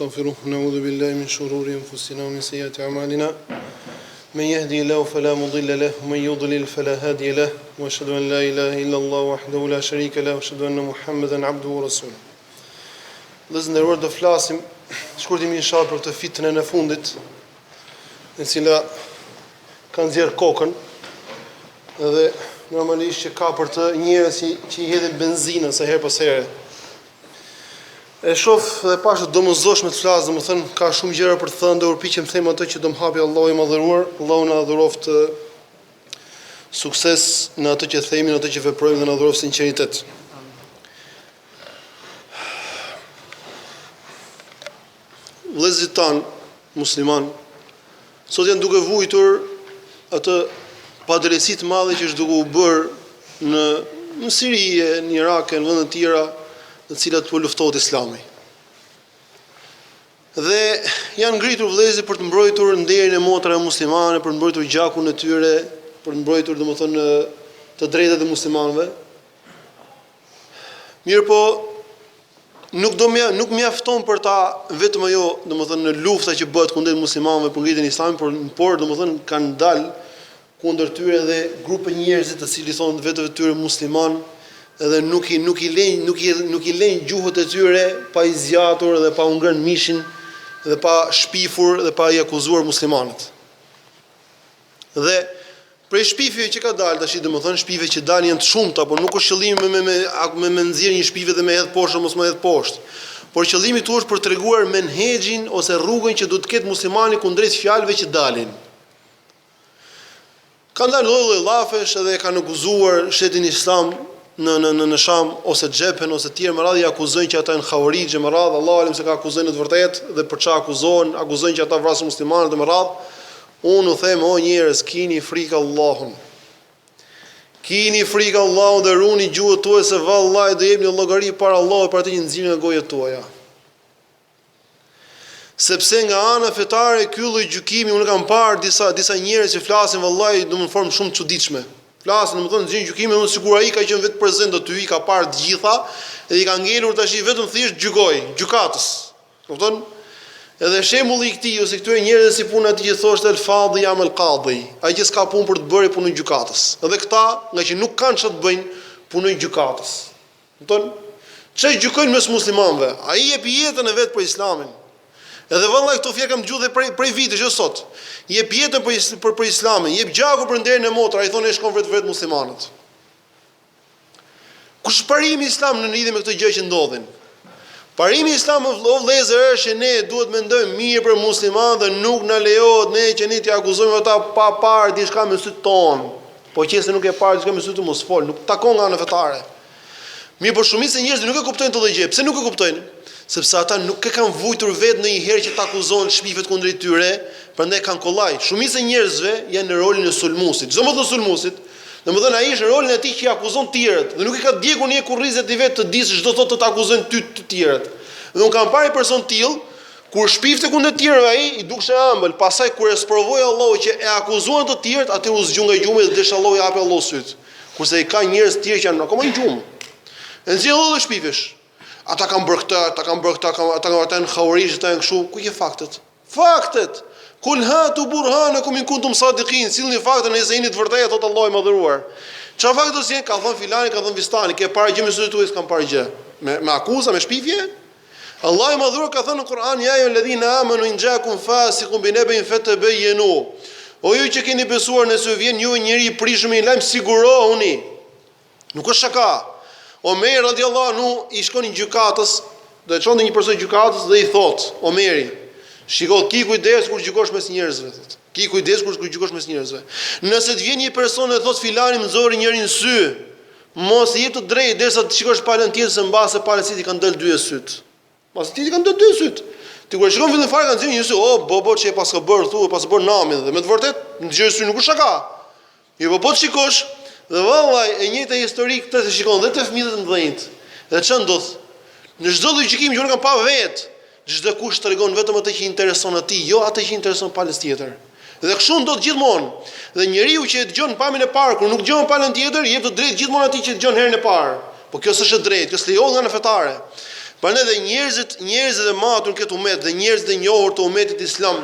ونستغفره ونعوذ بالله من شرور أنفسنا ومن سيئات أعمالنا من يهدي الله فلا مضل له ومن يضلل فلا هادي له وأشهد أن لا إله إلا الله وحده لا شريك له وأشهد أن محمدا عبده ورسوله Vëllezër të nderuar do flasim shkurtimisht inshallah për këtë fitnën e fundit e cila ka nxjerr kokën dhe normalisht që ka për të njerëz që, që i hedhin benzinë sa herë pas here. E shof dhe pashë të domosdoshme të flas, domethënë ka shumë gjëra për të thënë, do përpiqem të them ato që do më hapi Allahu i madhëruar, Allahu na dhuroftë sukses në ato që themi, në ato që veprojmë dhe na dhuroftë sinqeritet. Vëllezërit tanë musliman sot janë duke vujtur atë padrejtësi të madhe që është duke u bërë në në Siri, në Irak e në vende të tjera, në të cilat po luftohet Islami. Dhe janë ngritur vëllezërit për të mbrojtur nderin e motrave muslimane, për të mbrojtur gjakun e tyre, për të mbrojtur domethënë të drejtat e muslimanëve. Mirëpo, nuk do mja, nuk mjafton për ta vetëm ajo, domethënë në lufta që bëhet kundër muslimanëve për ngritjen e Islamit, por por domethënë kanë dalë kundër tyre edhe grupe njerëzish të cilët i thonë vetëve të tyre musliman edhe nuk i nuk i lejnë nuk i nuk i lejnë gjuhët e tyre pa i zgjatur dhe pa u ngrënë mishin dhe pa shpifur dhe pa i akuzuar muslimanët. Dhe prej shpifjeve që ka dalë tash, domethënë shpifje që dalin janë të shumta, por nuk është qëllimi me me me me, me nxjerr një shpifje dhe me hedh poshtë ose mos me hedh poshtë. Por qëllimi këtu është për të treguar menhexhin ose rrugën që duhet të ketë muslimani kundrejt fjalëve që dalin. Kanë dalë lloj-lloj llafesh edhe e kanë akuzuar shtetin islam në në në në Sham ose Xhebhen ose të tjerë me radhë i akuzojnë që ata janë havarixh me radhë, Allahu alem se ka akuzojnë në të vërtetë dhe për çfarë akuzohen, akuzojnë që ata vrasin muslimanët me radhë. Unë u them o njerëz, kini frikë Allahun. Kini frikë Allahun dhe runi gjuhët tuaja se vallahi do jepni llogari para Allahut për atë që nxirrni nga gojët tuaja. Sepse nga ana fetare ky lloj gjykimi unë kam parë disa disa njerëz që flasin vallahi në një formë shumë të çuditshme. Flasin, domethënë nxjerrin gjykime domethënë sikur ai ka qenë vetë prezent aty, i ka parë të gjitha dhe i ka ngelur tash vetëm thjesht gjykoj, gjykatës. Kupton? Edhe shembulli i këtij ose këtyre njerëzve si puna e atij që thoshte el fadhi ja'mel kadhi, ai që s'ka punë për të bërë punon gjykatës. Edhe këta, ngaqë nuk kanë çfarë të bëjnë, punojnë gjykatës. Kupton? Ç'e gjykojnë mes muslimanëve? Ai jep jetën e vet për Islamin. Edhe vallahi këto fjalë kam dëgjuar dhe prej prej vitesh, jo sot. Jep jetën për për për Islamin, jep gjakun për nderin e motrës, ai thonë e shkon vret vret muslimanët. Kush është parimi islam në lidhje me këto gjëra që ndodhin? Parimi islam o vëllezër është që ne duhet mendojmë mirë për muslimanët dhe nuk na lejohet ne që ne t'i akuzojmë ata pa parë diçka me sytë tonë. Po qe se nuk e parë diçka me sytë mos fol, nuk takon nga ana fetare. Mirëpo shumica e njerëzve nuk e kuptojnë këtë lloj gjëje. Pse nuk e kuptojnë? Sepse ata nuk e kanë vujtur vetë ndonjëherë që të akuzohen shpifet kundrejt tyre, prandaj kanë kollaj. Shumica e njerëzve janë në rolin e sulmuesit. Ç'do me thënë sulmuesit? Domethënë ai është në rolin e atij që i akuzon të tjerët dhe nuk e ka djegur ndonjëherë kurrizin atij vetë të di se ç'do thotë të të akuzojnë ty të tjerët. Dhe unë kam parë një person të tillë kur shpifte kundër të tjerëve ai i dukej i ëmbël, pastaj kur e sprovoi Allahu që e akuzuan të tjerët, atëherë u zgju nga gjumi dhe desh Allahu i hapi Allahu sytë. Kurse ka njerëz të tjerë që janë akoma në gjumë. E nxjerr lloj shpifjesh. Ata kanë bërë këtë, ata kanë bërë këtë, ata kanë ata janë havarixh, ata janë kështu, ku ke faktet? Faktet. Kul hatu burhanakum in kuntum sadiqin, sillni fakte nëse jeni të vërtetë, thotë Allahu i madhëruar. Çfarë fakte do sjellin? Ka thënë filani, ka thënë fistani, ke parë gjë me sytë tuaj, s'kam parë gjë. Me me akuza, me shpifje? Allahu i madhëruar ka thënë në Kur'an, ja ejuhalledhina amanu in ja'akum fasiqun binaba'in fatabayyanu. O ju që keni besuar, nëse ju vjen ju një njeri i prishur me një lajm, sigurohuni. Nuk është shaka. Omer radiallahu anhu i shkon një gjykatës, do e çonte një person gjykatës dhe i thot, Omeri, shiko ki kujdes kur gjykosh mes njerëzve, thot. Ki kujdes kur gjykosh mes njerëzve. Nëse të vjen një person dhe thot filani më nxori njërin sy, mos i jep të drejtë derisa të shikosh palën tjetër se mbase palës tjetër i kanë dalë dy syt. Mbase tjetrit i kanë dalë dy syt. Ti kur e shikon fillim fare ka nxjerrë një sy, oh bobo ç'e paska bërë thua, paska bërë namin dhe me të vërtetë nxjerr sy nuk është shaka. Jo po po të shikosh dhe vallai e njëjta histori këtë se shikon dhe te fëmijët e mëdhenjtë. Dhe ç'a ndodh? Në çdo lloj gjykimi që unë kam pa vet, çdokush tregon vetëm atë që i intereson atij, jo atë që i intereson palës tjetër. Dhe kështu ndodh gjithmonë. Dhe njeriu që e dëgjon pamjen e parë, kur nuk dëgjon palën tjetër, i jep të drejtë gjithmonë atij që dëgjon herën e parë. Po kjo s'është e drejtë, kjo s'lejohet nga ana fetare. Prandaj dhe njerëzit, njerëzit e matur në këtë umet dhe njerëzit e njohur të umetit islam,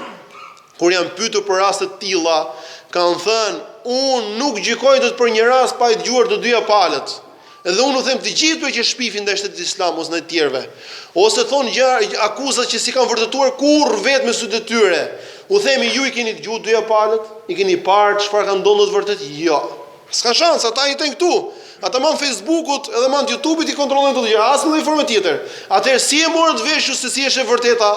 kur janë pyetur për raste të tilla, kanë thënë, unë nuk gjykoj dot për një rast pa i dëgjuar të dyja palët. Edhe unë u them të gjithë atyre që shpifin ndaj shtetit islam ose ndaj të tjerëve, ose thonë gjëra akuza që s'i kanë vërtetuar kurrë vetë me sytë e tyre. U themi ju i keni dëgjuar të dyja palët? I keni parë çfarë ka ndodhur në të vërtetë? Jo. S'ka shans, ata jetojnë këtu. Ata me anë Facebookut edhe me anë YouTube-it i kontrollojnë këto gjëra, as në ndonjë formë tjetër. Atëherë si e morët vesh ju se si është e vërteta?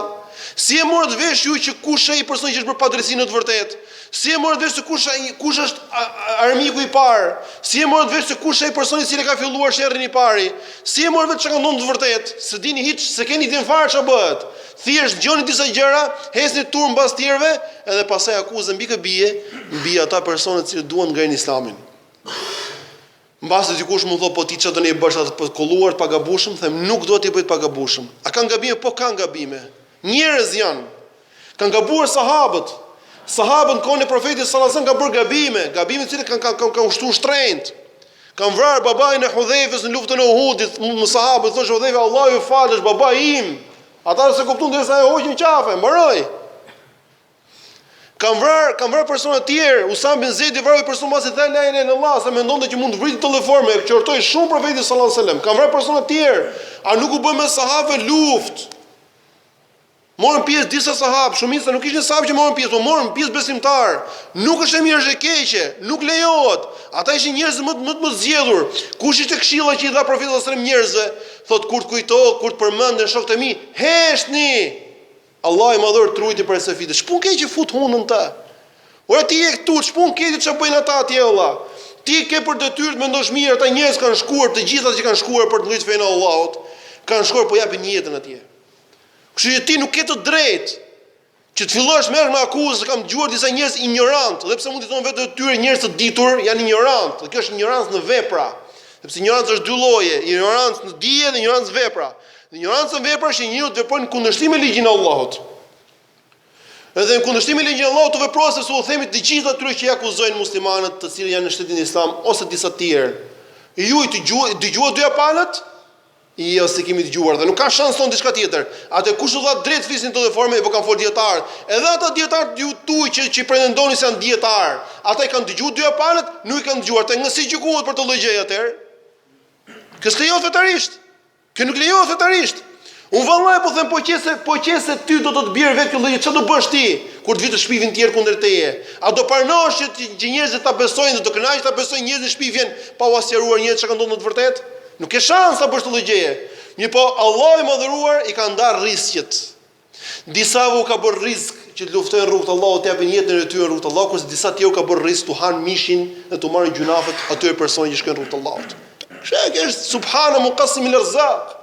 Si e morët vesh ju që kush është ai person që është bërë padrejtësi në të vërtetë? Si e morët vesh se kush ai kush është armiku i parë? Si e morët vesh se kush është ai personi i cili ka filluar sherrin i pari? Si e morët vesh çka ka ndodhur në të vërtetë? S'e dini hiç, s'e keni idenë fare çfarë bëhet. Thjesht dëgjoni disa gjëra, ecni turmë mbas tjerëve, edhe pastaj akuza mbi kë bie, mbi ata persona të cilët duan të ngrenë Islamin. Mbase dikush mund thotë po ti çfarë do t'i bësh ata të kulluar, të pagabueshëm, them nuk dua t'i bëj të pagabueshëm. A kanë gabime? Po kanë gabime. Njerëz janë. Kanë gabuar sahabët. Sahabët në kohën e profetit sallallahu alajhi wasallam kanë bërë gabime, gabime të cilat kanë kanë kanë, kanë kushtuar shtrenjtë. Kanë vrarë babain e Hudhejfës në luftën e Uhudit, më sahabët thoshte Hudhejfa Allahu ju faltë, është babai im. Ata s'e kuptuan derisa e hoqën qafe, mbaroi. Kanë vrarë, kanë vrarë persona të tjerë. Usame bin Zejdi vrau një person pasi tha la ilaha illallah, se mendonte që mund të vritet në atë formë, e qortoi shumë profeti sallallahu alajhi wasallam. Kanë vrarë persona të tjerë. A nuk u bë mes sahabëve luftë? Morën pjesë disa sahabë, shumica nuk ishin sahabë që morën pjesë, por morën pjesë besimtarë. Nuk është e mirë, është e keqe, nuk lejohet. Ata ishin njerëz më më të zgjedhur. Kush ishte këshilla që i dha profeti sallallahu alajhi wasallam njerëzve? Thotë kur të kujtohet, kur të përmenden shokët e mi, heshtni. Allahu i Madhëruar të ruajti prej asaj fitne. Ç'punë ke që fut hundën të? Ore ti je këtu, ç'punë ke ti çfarë bëjnë ata atje vëlla? Ti ke për detyrë të mendosh mirë, ata njerëz kanë shkuar, të gjithë ata që kanë shkuar për të ngritur fenë e Allahut, kanë shkuar po japin jetën atje. Kështu që ti nuk ke të drejtë që të fillosh merresh me akuzë, kam dëgjuar disa njerëz injorantë, dhe pse mund t'i thonë vetes së tyre njerëz të ditur, janë injorantë, dhe kjo është injorancë në vepra. Sepse injoranca është dy lloje, injorancë në dije dhe injorancë në vepra. Dhe injoranca në vepra është që njeriu të veprojë në kundërshtim me ligjin e Allahut. Edhe në kundërshtim me ligjin e Allahut të veprohet sepse u themi të gjithë atyre që i akuzojnë muslimanët, të cilët janë në shtetin islam ose disa të tjerë. Ju i dëgjuat, dëgjuat dyja palët? Jo, s'i kemi dëgjuar dhe nuk ka shans thonë diçka tjetër. Atë kush u dha drejt flisni në këtë formë, po kanë fol dietar. Edhe ata dietar ju tuaj që që pretendoni se janë dietar, ata i kanë dëgjuar dyja palët, nuk i kanë dëgjuar. Të nga si gjykohet për këtë lloj gjëje atëherë? Kjo s'lejohet fetarisht. Kjo nuk lejohet fetarisht. Unë vallahi po them po qe se po qe se ty do të të bjerë vetë kjo lloj, çfarë do bësh ti kur të vi të shpifin të tjerë kundër teje? A do pranosh që që njerëzit ta besojnë dhe do kënaqesh ta besojnë njerëzit shpifjen pa ua sqaruar njerëzit çka ka ndodhur në të vërtetë? Nuk ke shans ta bësh këtë lloj gjëje. Mirëpo Allahu i madhëruar i ka ndarë rrisqet. Disave u ka bërë rrisk që të luftojnë në rrugë të Allahut, të japin jetën e tyre në rrugë të Allahut, kurse disa të tjerë u ka bërë rrisk t'u hanë mishin dhe t'u marrin gjynafet atyre personave që shkojnë në rrugë të Allahut. Kështu është subhana muqassim al-arzaq.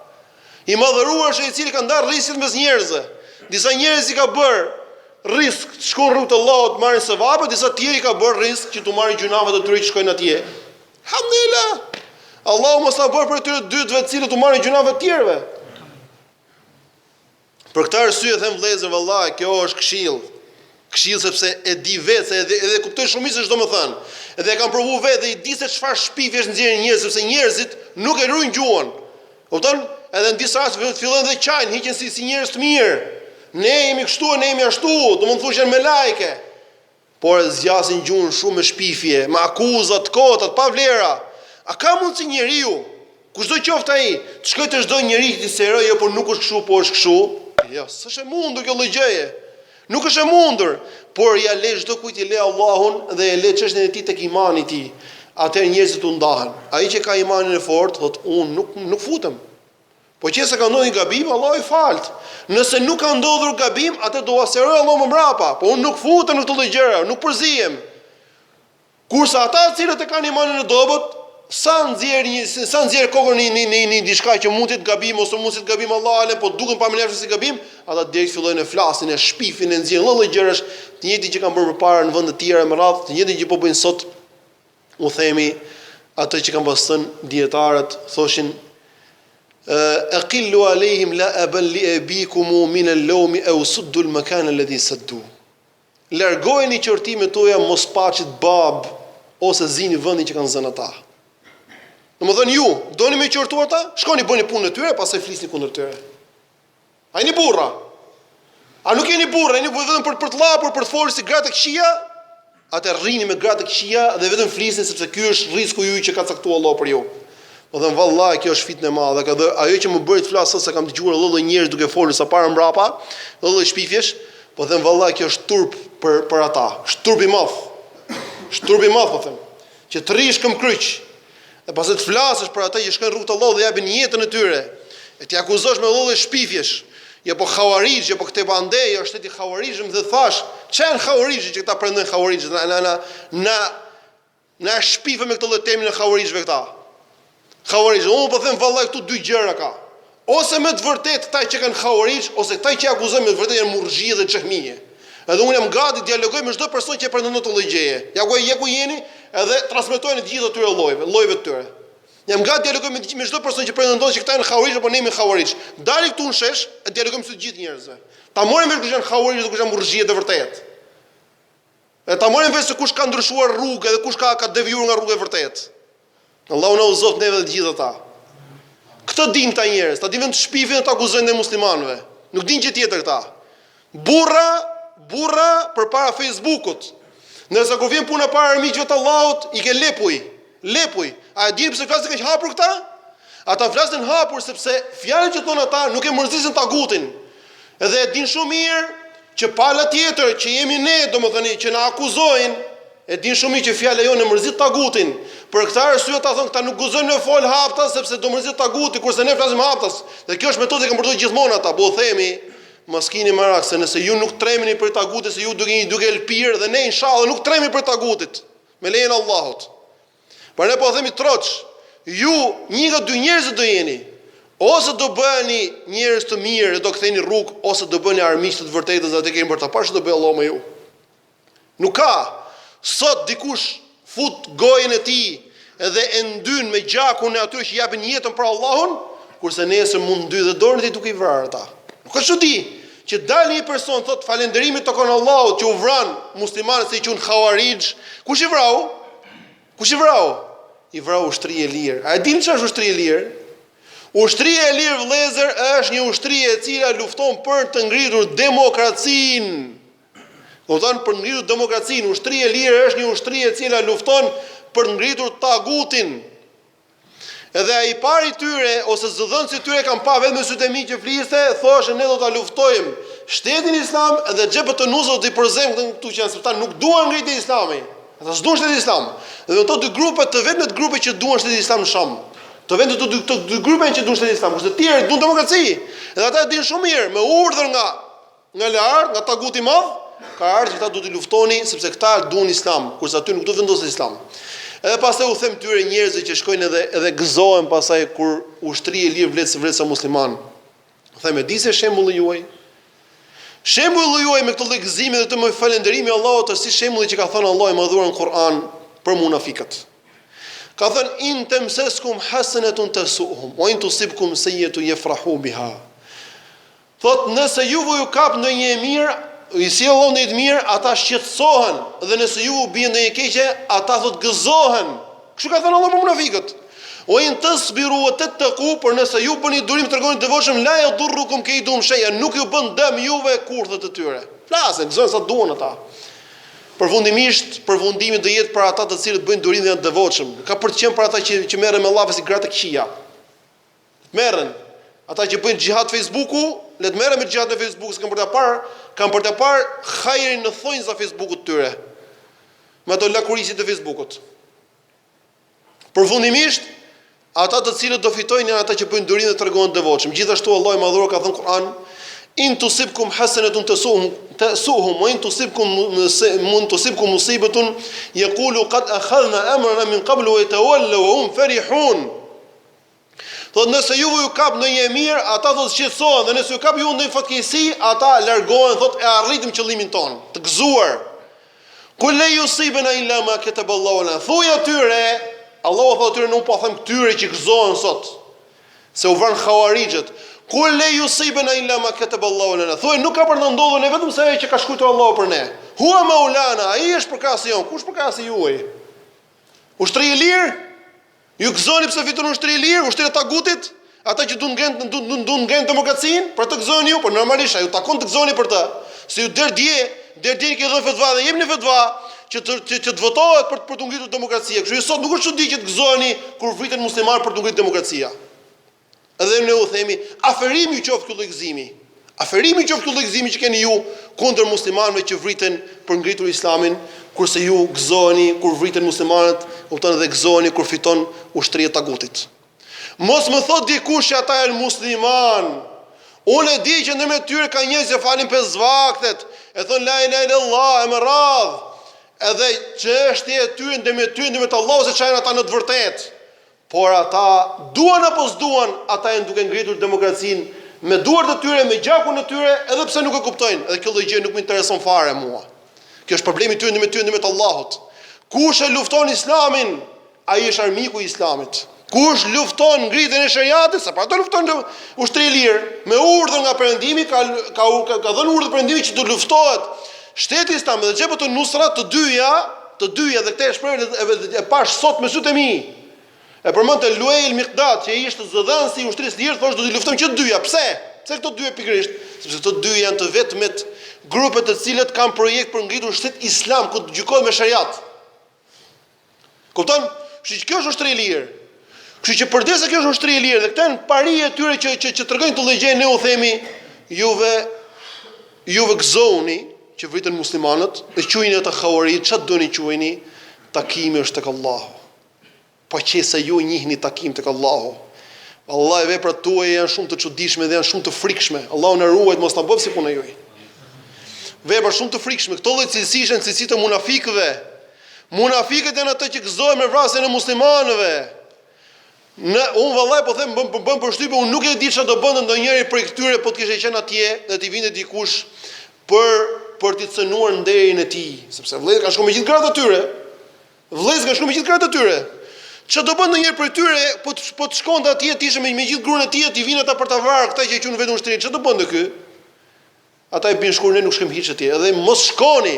I madhëruar është ai i cili ka ndarë rrisqet mes njerëzve. Disa njerëz i ka bërë rrisk të shkojnë në rrugë të Allahut, të marrin sevape, disa të tjerë i ka bërë rrisk që t'u marrin gjynafet atyre që shkojnë atje. Alhamdulillah. Allahu mos na bëftë prej atyre të dytëve të cilët u marrin gjynafet të tjerëve. Për këtë arsye them vëllezër vallahi kjo është këshill. Këshill sepse e di vetë se edhe edhe kuptoj shumicën ç'do me thënë. Edhe e kam provu vetë dhe i di se çfarë shpifjesh nxjerrin njerëzit sepse njerëzit nuk e ruajnë gjuhën. Kupton? Edhe në disa raste fillojnë dhe qajnë, hiqen si si njerëz të mirë. Ne jemi kështu, ne jemi ashtu, domethënë thuash janë melajke. Por e zgjasin gjuhën shumë me shpifje, me akuza të kota, të pavlera. A ka mundësi njeriu, kushdo qoftë ai, të shkojë te çdo njeri që t'i sqarojë, jo, por nuk është kështu, po është kështu? Jo, s'është e mundur kjo lloj gjëje. Nuk është e mundur, por ia le çdokujt i le Allahun dhe e le çështjen e tij tek imani i tij. Atëherë njerëzit u ndahen. Ai që ka imanin e fortë thotë unë nuk nuk futem. Po qe se ka ndodhur një gabim, Allahu i faltë. Nëse nuk ka ndodhur gabim, atë do ua sqarojë Allahu më mbrapa. Po unë nuk futem në këto lloj gjëra, nuk përzihem. Kurse ata të cilët e kanë imanin e dobët, sa nxjerr një sa nxjerr kokën në një në një diçka që mund të jetë gabim ose mund të jetë gabim Allahu alem, po duken pamjen e jashtme si gabim, ata direkt fillojnë e flasin, e shpifin, e nxjerrin lloj-lloj gjërash, të njëjtin që kanë bërë përpara në vende të tjera me radhë, të njëjtin që po bëjnë sot u themi atë që kanë pas thënë dijetarët, thoshin Aqillu alehim la aban li abikum min al-lawm aw suddu al-makan alladhi saddu. Largojini qortimet tuaja mos paçit babë ose zini vendin që kanë zënë ata. Domethënë ju doni me qortu ata, shkoni bëni punën e tyre, pastaj flisni kundër tyre. A jeni burra? A nuk jeni burra, jeni vetëm për për të llapur, për të folur si gratë e këqija? Atëherë rrini me gratë e këqija dhe vetëm flisni sepse ky është rrizku juaj që ka caktuar Allahu për ju. Domethënë vallahi kjo është fitne e madhe, ka dhe ajo që më bëri të flas sot se kam dëgjuar lloj-lloj njerëz duke folur sa para mbrapa, lloj-lloj shpifjesh, po them vallahi kjo është turp për për ata, është turp i madh. Është turp i madh po them. Që të rrish këmbkryq dhe pastaj të flasësh për ata që shkojnë rrugë të Allahut dhe japin jetën e tyre. E t'i akuzosh me lloj-lloj shpifjesh. Jo po havarixh, jo po këtej po andej, jo shteti havarixh, dhe thash, ç'janë havarixh që këta pretendojnë havarixh, na na na na na shpifën me këtë lloj termin e havarixhëve këta. Havarixh, unë po them vallahi këtu dy gjëra ka. Ose me të vërtetë këta që kanë havarixh, ose këta që akuzojnë me të vërtetë janë murxhie dhe xhehmie. Edhe unë jam gati të dialogoj me çdo person që e pretendon këtë lloj gjëje. Ja ku ja ku jeni, edhe transmetojeni të gjithë atyre llojeve, llojeve të tyre. Jam gati të dialogoj me me çdo person që pretendon se këta janë havarixh apo ne jemi havarixh. Dali këtu në shesh e dialogojmë sy të gjithë njerëzve. Ta marrim vesh kush janë havarixh dhe kush janë murxhie të vërtetë. E ta marrim vesh se kush ka ndryshuar rrugë dhe kush ka ka devijuar nga rruga e vërtetë. Allahu na udhëzoftë neve dhe të gjithë ata. Këtë dinë këta njerëz, ata dinë të shpifin dhe të akuzojnë ndaj muslimanëve. Nuk dinë gjë tjetër këta. Burra, burra përpara Facebookut. Ndërsa kur vjen puna para armiqve të Allahut, i ke lepuj. Lepuj. A e dini pse flasin kaq hapur këta? Ata flasin hapur sepse fjalët që thonë ata nuk e mërzisin tagutin. Edhe e dinë shumë mirë që pala tjetër që jemi ne, domethënë që na akuzojnë, e dinë shumë mirë që fjala jonë e mërzit tagutin. Për këtë arsye ata thonë këta nuk guxojnë me fol haptas sepse do mërzit taguti, kurse ne flasim haptas. Dhe kjo është metodë që kanë përdorur gjithmonë ata, po u themi, mos kini merak se nëse ju nuk tremeni prej tagutit se ju duke duke lpir dhe ne inshallah nuk trememi prej tagutit. Me lejen e Allahut. Por ne po themi troç, ju një nga dy njerëzit do jeni, ose do bëheni njerëz të mirë dhe do ktheni rrugë, ose do bëheni armiq të të vërtetës dhe atë kemi për ta parë ç'do bëjë Allahu me ju. Nuk ka. Sot dikush fut gojën e tij dhe e ndyn me gjakun e atyre që japin jetën për Allahun, kurse nesër mund ndyjë dhe dorën e tij duke i vrarë ata. Nuk është çudi që dal një person thot falënderimi takon Allahut që u vran muslimanët se i quan havarixh. Kush i vrau? Kush i vrau? I vrau ushtria e lirë. A e dini çfarë është ushtria e lirë? Ushtria e lirë vëllezër është një ushtri e cila lufton për të ngritur demokracinë. Domethënë për të ngritur demokracinë, ushtria e lirë është një ushtri e cila lufton për të ngritur tagutin. Edhe ai i pari i tyre ose zëdhënësi i tyre kam pa vetë me sytë e mi që fliste, thoshte ne do ta luftojmë shtetin islam dhe Xhebhetun Nusra do t'i përzëmë këtu këtu që janë sepse ata nuk duan ngritje islami. Ata s'duan shtetin islam. Dhe këto dy grupe të vetmet grupe që duan shtetin islam në Sham. Të vetmet të dy këto dy grupe janë që duan shtetin islam, kurse të tjerët duan demokraci. Dhe ata e dinë shumë mirë, me urdhër nga Nga lart, nga taguti i madh, ka ardhur që këta duhet t'i luftoni sepse këta duan islam, kurse aty nuk do të vendoset islam. Edhe pastaj u them këtyre njerëzve që shkojnë edhe edhe gëzohen pastaj kur ushtria e lirë vret vret sa musliman. U them e di se shembulli juaj. Shembulli juaj me këtë lloj gëzimi dhe këtë lloj falënderimi Allahut është si shembulli që ka thënë Allahu i madhëruar në Kur'an për munafikët. Ka thënë in temseskum hasanatun tasuhum wa in tusibkum sayyi'atun yafrahu biha. Thotë, nëse juve ju kap ndonjë e mirë, i sjell Allahu ndonjë të mirë, ata shqetësohen, dhe nëse juve u bie ndonjë e keqe, ata thotë gëzohen. Kështu ka thënë Allahu për munafikët. Wa in tasbiru wa tattaqu, por nëse ju bëni durim tregoni të devotshëm, la yadurrukum kayduhum shay'a, nuk ju bën dëm juve kurthet e tyre. Flasin, gëzohen sa duan ata. Përfundimisht, përfundimi do jetë për ata të cilët bëjnë durim dhe janë të devotshëm. Ka për të qenë për ata që që merren me llafe si gratë e këqija. Merren. Ata që bëjnë xhihad Facebooku, le të merren me xhihad në Facebook, se kanë për ta parë, kanë për ta parë hajrin në thonjza Facebookut të tyre. Me ato lakuriqët e Facebookut. Përfundimisht, ata të cilët do fitojnë janë ata që bëjnë durim dhe tregohen të devotshëm. Gjithashtu Allahu i Madhëruar ka thënë në Kur'an: "In tusibkum hasanatun tasuhum tasuhum wa in tusibkum mun tusibkum musibatun yaqulu qad akhadhna amrana min qablu wa yatawallaw wa hum farihun." Thotë nëse juve ju kap ndonjë e mirë, ata thotë shqetësohen dhe nëse ju kap ju ndonjë fatkeqësi, ata largohen, thotë e arritëm qëllimin tonë, të gëzuar. Kul len yusibena illa ma kataba Allahu lana. Thuaj atyre, Allahu thotë atyre, unë po them këtyre që gëzohen sot se u vranë havarixhët. Kul len yusibena illa ma kataba Allahu lana. Thuaj nuk ka për të ndodhur ne vetëm se ajo që ka shkruar Allahu për ne. Hua maulana, ai është përkrahësi jonë. Kush përkrahësi juaj? Ushtri e lirë? Ju gëzoheni pse fiton ushtria e lirë, ushtria e tagutit, ata që duan ngrenë duan duan ngrenë demokracinë, për të gëzoheni ju, por normalisht a ju takon të gëzoheni për të. Se ju deri dje, deri dje keni dhënë fetva dhe jepni fetva që të që, që të votohet për për të ngritur demokracia. Kështu ju sot nuk është çudi që të gëzoheni kur vriten muslimanët për të ngritur demokracia. Edhe ne u themi, aferim ju qoftë ky lloj gëzimi. Aferim ju qoftë ky lloj gëzimi që keni ju kundër muslimanëve që vriten për ngritur Islamin, kurse ju gëzoheni kur vriten muslimanët, kupton dhe gëzoheni kur fiton ushtria e tagutit. Mos më thot dikush që ata janë muslimanë. Unë e di që ndërmjet tyre ka njerëz që falin pesë vaktet, e thon la ilaha illallah e me radhë. Edhe çështje e tyre ndërmjet tyre ndërmjet Allahut se ç'janë ata në të vërtetë. Por ata, duan apo s'duan, ata janë duke ngritur demokracinë me duart e tyre, me gjakun e tyre, edhe pse nuk e kuptojnë. Edhe kjo lloj gjëje nuk më intereson fare mua. Kjo është problemi i tyre ndërmjet tyre ndërmjet Allahut. Kush e lufton Islamin, ai është armiku i Islamit. Kush lufton ngritjen e sheriatit, se për ato lufton ushtria e lirë, me urdhër nga perëndimi ka ka ka, ka dhënë urdhër perëndimi që të luftohet shteti islam dhe Xhebhetun Nusra të dyja Të dyja dhe këtë e shpreh e, e pash sot me sytë e mi. E përmendte Luej El Miqdad, që ishte zëdhënësi i ushtrisë lirë, thoshte do t'i luftojmë që të dyja. Pse? Pse këto dyja pikërisht? Sepse këto dyja janë të vetmet grupe të cilët kanë projekt për ngritur shtet islam ku të gjykohet me sheriat. Kupton? Kështu që kjo është ushtri e lirë. Kështu që përderisa kjo është ushtri e lirë dhe këto janë paritë e tyre që që që tregojnë këtë lloj gjëje, ne u themi juve juve gëzohuni që vriten muslimanët, e quajini ata havarixh, ça të doni quajini, takimi është tek Allahu. Po qe se ju njihni takim tek Allahu. Vallahi veprat tuaja janë shumë të çuditshme dhe janë shumë të frikshme. Allahu na ruajt mos na bëftë si puna juaj. Vepra shumë të frikshme. Këto lloj cilësish janë cilësi të munafikëve. Munafikët janë ata që gëzohen me vrasjen e muslimanëve. Në unë vallahi po them bën bën përshtypje, unë nuk e di çfarë do bënte ndonjëri prej këtyre po të kishte qenë atje dhe t'i vinte dikush për për t'i cënuar nderin e tij, sepse vëllezërit kanë shkuar me gjithë gratë e tyre. Vëllezërit kanë shkuar me gjithë gratë e tyre. Çfarë do bënte ndonjëri prej tyre po të po të shkonte atje të ishte me, me gjithë gruan e tij, t'i vinë ata për ta vrarë këta që e quajnë veten ushtri, çfarë do bënte ky? Ata i binë shkurt ne nuk shkojmë hiç atje, edhe mos shkoni.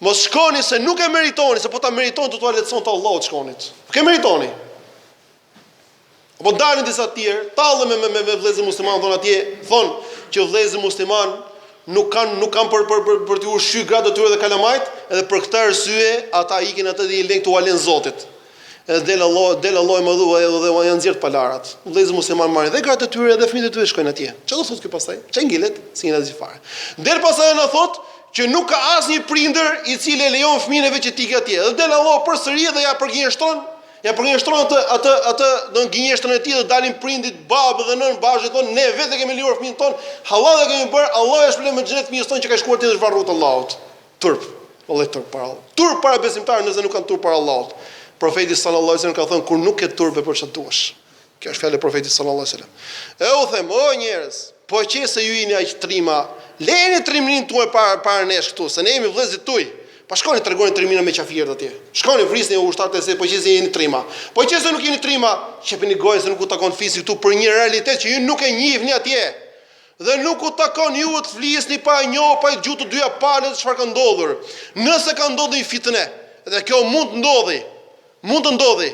Mos shkoni se nuk e meritoni, se po ta meritoni do t'ua lehtësonte Allahu të shkonit. Nuk e meritoni. Apo dalin disa të tjerë, tallen me me me, me vëllezër muslimanë thonë atje, thonë që vëllezër muslimanë nuk kanë nuk kanë për për për, për të ushqyer gratë e tyre dhe kalamajt, edhe për këtë arsye ata ikin atë dhe i lënë këtu ua lënë Zotit. Edhe del Allah, del Allahu i madhëruar edhe dhe ua janë nxjerr të palarat. Vëllezër muslimanë marrin dhe gratë e tyre dhe fëmijët e tyre shkojnë atje. Çfarë do thotë ky pastaj? Ç'a ngelet? S'ngel asgjë fare. Del pastaj na thotë që nuk ka asnjë prindër i cili e lejon fëmijën e vet që të ikë atje. Dhe del Allahu përsëri dhe ja përgënjeshtron, ja përgënjeshtron atë atë atë do gënjeshtrën e tij dhe dalin prindit babë dhe nënë bashkë thonë ne vetë e kemi lejuar fëmijën tonë, hallall e kemi bërë, Allahu ia shpërbleftë me xhenet fëmijës tonë që ka shkuar atje dhe është vrarë rrugë të Allahut. Turp. Vallahi turp para Allahut. Turp para besimtarëve nëse nuk kanë turp para Allahut. Profeti sallallahu alajhi wasallam ka thënë kur nuk ke turp vepro çfarë duash. Kjo është fjala e profetit sallallahu alajhi wasallam. E u them, o njerëz, po qe se ju jeni aq trima, lejeni trimërinë tuaj para para nesh këtu, se ne jemi vëllezërit tuaj. Pa shkoni tregoni trimërinë me qafirët atje. Shkoni vrisni ushtarët e se po qe se jeni trima. Po qe se nuk jeni trima, qepini gojën se nuk u takon flisni këtu për një realitet që ju nuk e njihni atje. Dhe nuk u takon juve të flisni pa e njohur, pa i dëgjuar të dyja palët se çfarë ka ndodhur. Nëse ka ndodhur një fitne, dhe kjo mund të ndodhi, mund të ndodhi,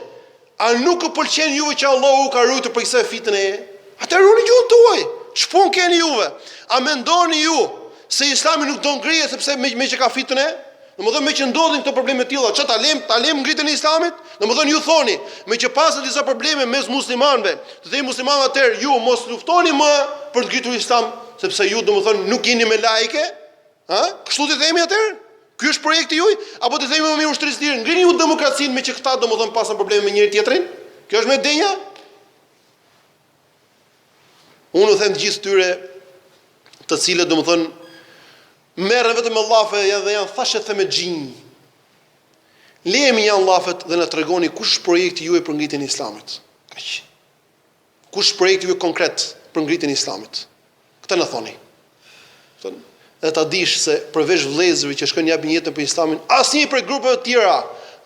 a nuk u pëlqen juve që Allahu u ka ruajtur prej kësaj fitneje? Atëherë ruani gjuhën tuaj. Ç'punë keni juve? A mendoni ju se Islami nuk do ngrihet sepse me, me që ka fitne? Domethënë me që ndodhin këto probleme të tilla, ça ta lëm, ta lëm ngritjen e Islamit? Domethënë ju thoni, me që pasën disa probleme mes muslimanëve, të themi muslimanëve atëherë ju mos luftoni më për të ngritur Islam, sepse ju domethënë nuk jeni melaike, ha? Kështu t'i themi atëherë? Ky është projekti juaj apo t'i themi më mirë ushtrisë lirë, ngrini ju demokracinë me që këta domethënë pasën probleme me njëri tjetrin? Kjo është më e denja? Unë u them të gjithë tyre të cilët domethënë Merren vetëm me llafe dhe janë thashethemexhinj. Lejeni mënjanë llafet dhe na tregoni kush është projekti juaj për ngritjen e Islamit. Kaq. Kush është projekti juaj konkret për ngritjen e Islamit? Këtë na thoni. Thon, dhe ta dish se përveç vëllezërve që shkojnë japin jetën për Islamin, asnjë prej grupeve të tjera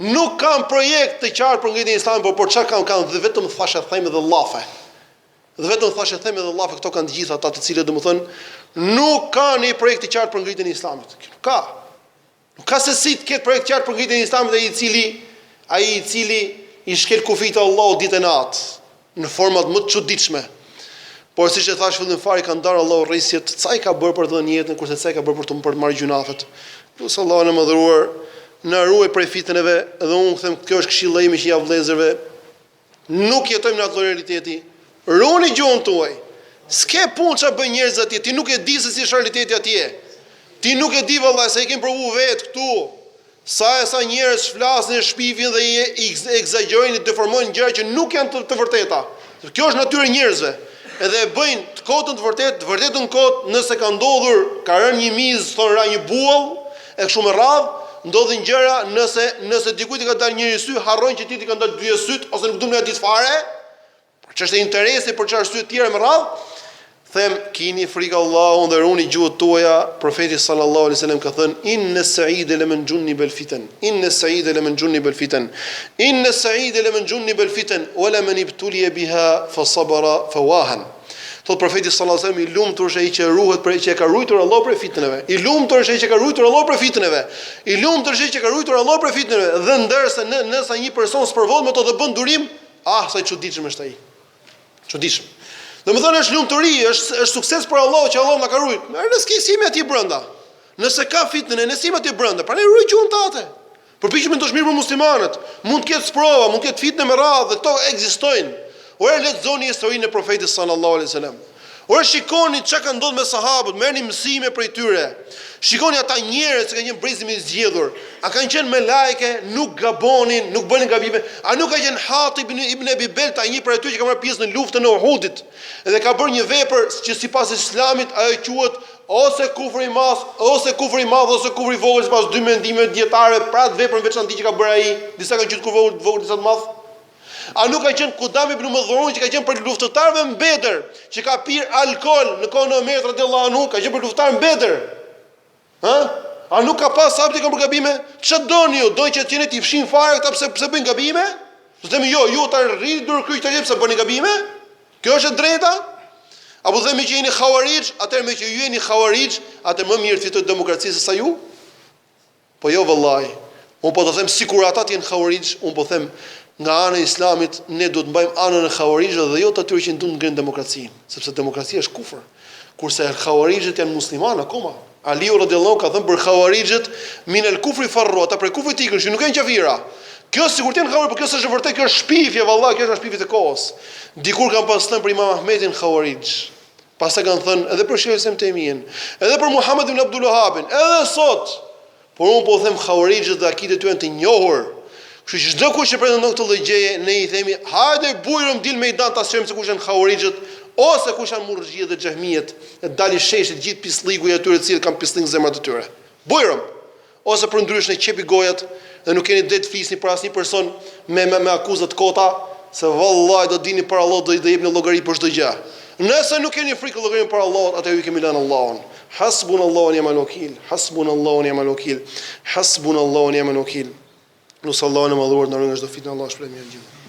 nuk kanë projekt të qartë për ngritjen e Islamit, por por çka kanë kanë vetëm thashetheme dhe llafe. Dhe vetëm thashetheme dhe llafe këto kanë të gjithë ata të cilët domethënë nuk kanë një projekt të qartë për ngritjen e Islamit. Kjo nuk ka. Nuk ka se si të ketë projekt të qartë për ngritjen e Islamit ai i cili ai i cili i shkel kufijtë e Allahut ditë e natë në format më të çuditshme. Por siç e thashë fillim fare ka ndarë Allahu rrisqet, ca i ka bërë për të dhënë jetën, kurse ca i ka bërë për të për të marrë gjynafet. Lus Allahun e madhëruar na ruaj prej fitneve dhe unë them kjo është këshilla ime që ja vëllezërve Nuk jetojmë në atë lloj realiteti. Ruani gjuhën tuaj. S'ke punë çfarë bëjnë njerëzit atje, ti nuk e di se si është realiteti atje. Ti nuk e di vallai se e kemi provu vetë këtu. Sa e sa njerëz flasin e shpifin dhe i ekzagjerojnë, i deformojnë gjëra që nuk janë të, të vërteta. Kjo është natyra e njerëzve. Edhe e bëjnë të kotën të vërtetë, të vërtetën kot, nëse ka ndodhur, ka rënë një mizë, thonë ra një buall, e kështu me radhë, ndodhin gjëra nëse nëse dikujt i ka dalë njëri sy, harrojnë që tjetrit i kanë dalë dyja sytë ose nuk duan me ditë fare. Për çështje interesi, për çfarë arsye të tjera me radhë, them kini frikë Allahun dhe ruani gjuhët tuaja. Profeti sallallahu alaihi wasallam ka thënë inna sa'ida laman junniba al-fitan. Inna sa'ida laman junniba al-fitan. Inna sa'ida laman junniba al-fitan wa laman ibtuliya biha fa sabara fa wahan. Thot profeti sallallahu alaihi wasallam i lumtur është ai që ruhet prej që e ka ruajtur Allahu prej fitneve. I lumtur është ai që e ka ruajtur Allahu prej fitneve. I lumtur është ai që e ka ruajtur Allahu prej fitneve. Dhe ndërsa në, nëse një person sprovohet me to dhe bën durim, ah sa i çuditshëm është ai. Çuditshëm. Domethënë është lumturi, është është sukses për Allahun që Allahu na ka ruajtur. Ne ne s'jemi aty brenda. Nëse ka fitne, ne s'jemi aty brenda. Prandaj ruaj gjuhën tate. Përpiqu të mendosh mirë për muslimanët. Mund të ketë sprova, mund të ketë fitne me radhë dhe këto ekzistojnë. Ore lexoni historinë e Profetit sallallahu alaihi wasallam. Ore shikoni çka ka ndodhur me sahabët, merrni mësime prej tyre. Shikoni ata njerëz që kanë qenë brezi më i zgjedhur. A kanë qenë melaike, nuk gabonin, nuk bënin gabime. A nuk ka qenë Hatib ibn Ibn Abi Belta një prej atyre që ka marrë pjesë në luftën e Uhudit dhe ka bërë një vepër që sipas Islamit ajo quhet ose kufër i madh, ose kufër i madh ose kufër i vogël sipas dy mendimeve dijetarëve, për atë veprën në veçanti që ka bërë ai, disa kanë quajtur kufër të vogël, disa të madh. A nuk ka qenë Kudam ibn Medhun që ka qenë prej luftëtarëve në Bedër, që ka pirë alkool në kohën e Omerit radhiyallahu anhu, ka qenë prej luftëtarëve në Bedër. Hë? A nuk ka pas sahabë që kanë bërë gabime? Ç'do doni ju? Doni që të jeni t'i fshin fare këta pse pse bëjnë gabime? Do themi jo, ju ta rrini duarkryq të pse bëni gabime? Kjo është e drejta? Apo themi që jeni havarixh, atëherë meqë ju jeni havarixh, atëherë më mirë të fitojë demokracia se sa ju? Po jo vëllai, unë po të them sikur ata të jenë havarixh, unë po them nga ana e Islamit ne duhet të mbajmë anën e havarixhëve dhe jo të atyre që duan të ngrenë demokracinë, sepse demokracia është kufër. Kurse havarixhët janë muslimanë akoma. Aliu radiallahu ka thënë për havarixhët min el kufri farru, ata prej kufrit ikën, që nuk janë qafira. Kjo sikur të jenë havarixh, por kjo s'është e vërtetë, kjo është shpifje vallai, kjo është nga shpifjet e kohës. Dikur kanë pas thënë për Imam Ahmedin havarixh. Pastaj kanë thënë edhe për Shejh Islam Tejmijen, edhe për Muhammed ibn Abdul Wahhabin, edhe sot. Por unë po them havarixhët dhe akidet e tyre janë të njohur. Kështu që çdo kush që pretendon këtë lloj gjëje, ne i themi, hajde bujrum dil mejdan ta sqarojmë se kush janë havarixhët ose kush janë murxhiet dhe xhehmijet, e dali sheshit gjithë pislliku i atyre të cilët kanë pisllik në zemrat e tyre. Bujrum. Ose përndryshe qepi gojat dhe nuk keni drejtë të flisni për asnjë person me me, me akuza të kota, se vallahi do dini para Allahut do do jepni llogari për çdo gjë. Nëse nuk keni frikë llogarinë para Allahut, atëherë ju kemi lënë Allahun. Hasbunallahu wa ni'mal wakil. Hasbunallahu wa ni'mal wakil. Hasbunallahu wa ni'mal wakil. Lus Allahun e madhëruar të na ruajë nga çdo fitne Allahu ju shpërbleftë të gjithë.